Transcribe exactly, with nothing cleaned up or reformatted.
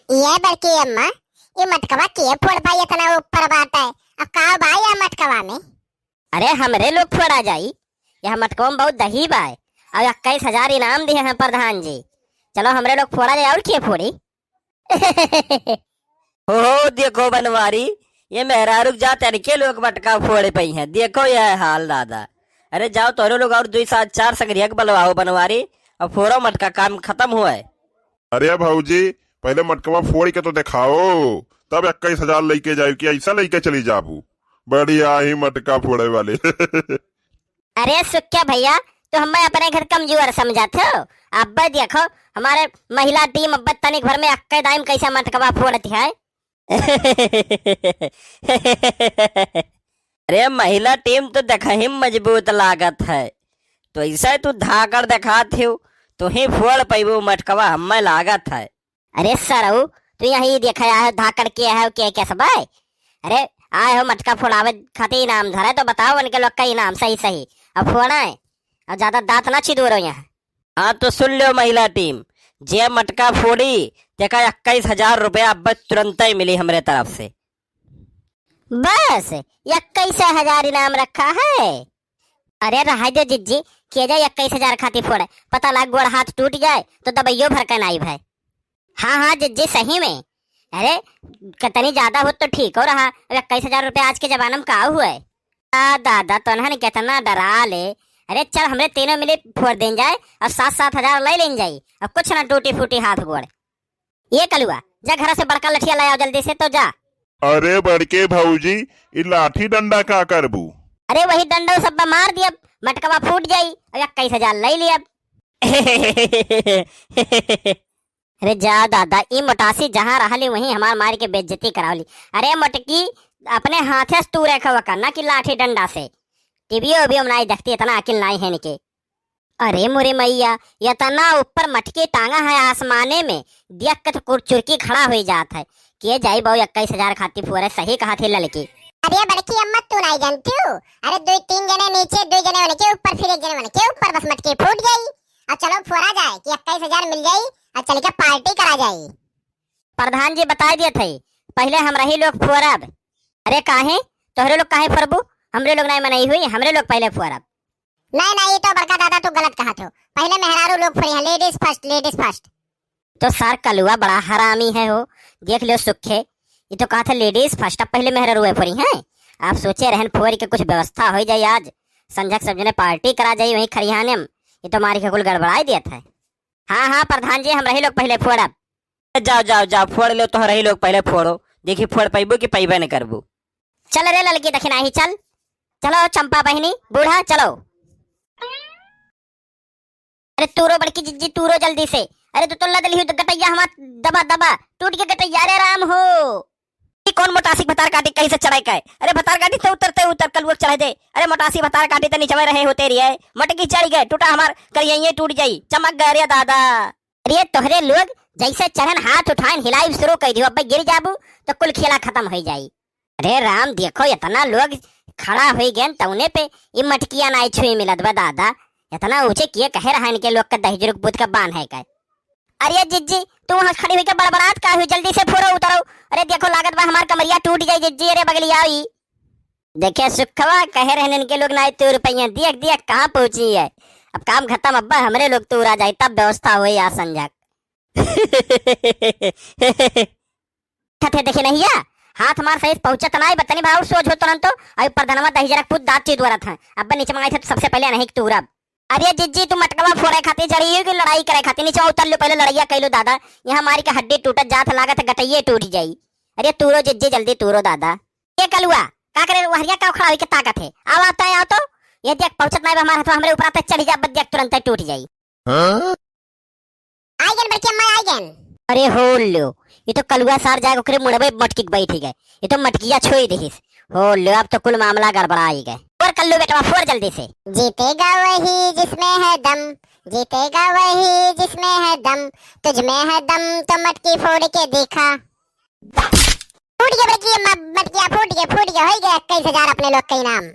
ये बड़की अम्मा, ये मटकवा के फोड़ पाई, इतना ऊपर बात है। अब का बा या मटकवा में? अरे, हमरे लोग फोड़ा जाई। यह मटकवा में बहुत दही बा। अब इक्कीस हजार इनाम दिए हैं प्रधान जी। चलो, हमरे लोग फोड़ा जाए, और के फोड़ी? हो, देखो बनवारी, ये मेहरारू के जात इनके लोग मटका फोड़े पई हैं। देखो यह हाल दादा। अरे जाओ, तोहरे लोग और दुई सात चार संगरिया के बलवाओ बनवारी, अब फोड़ो मटका, काम खत्म हुआ है। अरे भौजी, पहले मटकवा फोड़ के तो दिखाओ, तब इक्कीस हजार लेके जाओ कि ऐसा लेके चली जाबू। बढ़िया ही मटका फोड़े वाले। अरे सुक्या भैया, तो हमें अपने घर कमजोर समझत हो? अब देखो, हमारे महिला टीम अब तनिक भर में अक्के दाइम कैसे मटकवा फोड़ती है। अरे महिला टीम तो देखही में मजबूत लागत है, तो ऐसे तू धाकड़ दिखात हो, तू ही फोड़ पैबू मटकवा, हमें लागत है। अरे सरऊ, तू यहीं देखा आए हो, धाकड़ के आए हो, के, के सब है? अरे, आए हो मटका फोड़ावे खातिर इनाम धरे, तो बताओ उनके लोग का इनाम सही सही। अब फोड़ा है, अब ज्यादा दांत ना छिदोरो यहाँ। हाँ, तो सुन लो महिला टीम, जे मटका फोड़ी, तेका इक्कीस हजार रुपया अब तुरंत ही मिली हमरे तरफ से। बस, इक्कीस हजार इनाम रखा है। अरे रहा दे जिज्जी, के जाए इक्कीस हजार खातिर फोड़े, पता लाग गोड़ हाथ टूट जाए तो दवाइयो भर के नाई भाई। हाँ, हाँ जिज्जी, सही में। अरे, कितनी ज्यादा हो तो ठीक हो रहा, अब इक्कीस हजार रुपया आज के जमाना में का हुआ है? आ दादा, तोन्हन कितना डरा ले। अरे चल, हमरे तीनों मिले फोड़ देन जाए और सात सात हजार ले लेन जाई, अब कुछ ना टूटी फूटी हाथ गोड़। ये कलुआ, जा घर से बड़का लठिया ले आओ जल्दी से, तो जा। अरे बड़के भौजी, ई लाठी डंडा का करबू? अरे वही डंडा सब मार दिया, मटकवा फूट जाई, अब इक्कीस हजार ले लिया। अरे जा दादा, ई मोटासी जहाँ रहली वहीं हमार मार के बेइज्जती करावली। अरे मोटकी, अपने हाथे से तू रेखा वका, ना कि लाठी डंडा से। टीवीओ उवीओ में नाई देखती, इतना अकिल नाई है इनके। अरे मोरे मैया, इतना ऊपर मटकी टांगा है आसमाने में, देख के तो कुर चुरकी खड़ा हो जात है। के जाई बाऊ इक्कीस हजार खातिर फोड़े, सही कहा थी ललकी। अरे बड़की अम्मा, तू नाई जानती हो? अरे दो तीन जने नीचे, दो जने उनके ऊपर, फिर एक जने उनके ऊपर, बस मटकी फूट जाई। अब चलो फोड़ा जाए कि इक्कीस हजार मिल जाई, अब चल के पार्टी करा जाई। प्रधान जी बताई दिए थे, पहले हमरा ही लोग फोड़ब। अरे काहे? तोहरे लोग काहे फोड़बू? हमरे लोग नाई मनई हुई, हमरे लोग पहले फोड़ब। नहीं, नहीं, ये तो बड़का दादा तू गलत कहा थो। पहले मेहरारू लोग फोड़ी हैं, ladies first, ladies first। तो सर कलुआ बड़ा हरामी है हो, देख लो सुखे, ये तो कहा था ladies first, अब पहले मेहरारू फोड़ी हैं। आप सोचे रहन फोड़ के कुछ व्यवस्था हो जाए आज, संझक सब जने पार्टी करा जाए वहीं खरिहाने में, ये तो मारी के कुल गड़बड़ाई दिया था। हाँ, हाँ, प्रधान जी, हम रही लोग पहले फोड़ब। जाओ, जाओ, जाओ, फोड़ लो, तो रही लोग पहले फोड़ो, देखी फोड़ पैबू कि पैबे न करबू। चल रे ललकी दखिनाही, चल, चलो चंपा बहिनी, बूढ़ा, चलो। अरे तूरो बड़की जिज्जी, तूरो जल्दी से। अरे तू तो लद लिहू गटैया हमार, दबा, दबा, टूट के गटैया, अरे राम हो। ई कौन मोटासी भतार काटी कहीं से चढ़ाई का है? अरे भतार काटी तो उतरते उतर कलुआ के चढ़ाई दे। अरे मोटासी भतार काटी तो नीचे में रहे होते रही है। मटकी चढ़ गए, टूटा हमार करिया टूट जाई, चमक गए रे दादा। अरे तोहरे लोग जैसे चढ़न हाथ उठाइन हिलाइब शुरू कर दियो, अब गिर जाबू तो कुल खेला खत्म हो जाई। अरे राम देखो इतना लोग खड़ा हो गए तौने पे ई मटकिया नाई छुई मिलत बा दादा। इतना ऊंचे किए कहे रहा इनके लोग का दहिजरुक बुध का बान है का। अरे जिज्जी, तू वहाँ खड़ी हुई के बड़बड़ात का हुई? जल्दी से फोड़ो उतरो। अरे देखो, लागत बा हमार कमरिया टूट जाई जिज्जी। अरे बगली आओ ई। देखे सुखवा, कहे रहन इनके लोग नाई तू रुपया, देख देख कहाँ पहुँची है। अब काम खत्म, अब्बा हमरे लोग तू आ जाई, तब व्यवस्था होई आ संजक। थे देखे नहीं है, हाथ मार सही पहुँचत नाई, बतनी भाव सोच हो तुरंत तो। अभी प्रधानवा दही जरा खुद दांत चीत वरत है, अब्बा नीचे मंगाई थे तो सबसे पहले नहीं तू रब। अरे जिज्जी, तू मटकवा फोड़े खातिर चढ़ी हो कि लड़ाई करे खातिर? नीचे उतर लो, पहले लड़ाइया कर लो दादा। यहाँ मारी के हड्डी टूटत जात, लागत है गटैये टूट जाई। अरे तूरो जिज्जी, जल्दी तूरो दादा। ये कलुआ, का करे वहरिया का उखड़ा होई के ताकत है? आओ, आता है, आओ तो। ये देख, पहुँचत नाई बा हमार हथवा, हमरे ऊपर आता चढ़ी जा, बस देख, तुरंत टूट जाई। हाँ? आई गन बड़की अम्मा, आई गन। अरे हो लो, ये तो कलुआ सार जाए ओकरे मुड़वे मटकी के बैठ गए। ये तो मटकिया छोई दिहिस। हो लो, अब तो कुल मामला गड़बड़ा ही गए। और कल्लू बेटवा, फोड़ जल्दी से। जीतेगा वही जिसमें है दम, जीतेगा वही जिसमें है दम, तुझ में है दम तो मटकी फोड़ के दिखा। फूट गया बड़की अम्मा, मटकिया फूट गया, फूट गया, हो गया इक्कीस हजार अपने लोग का इनाम।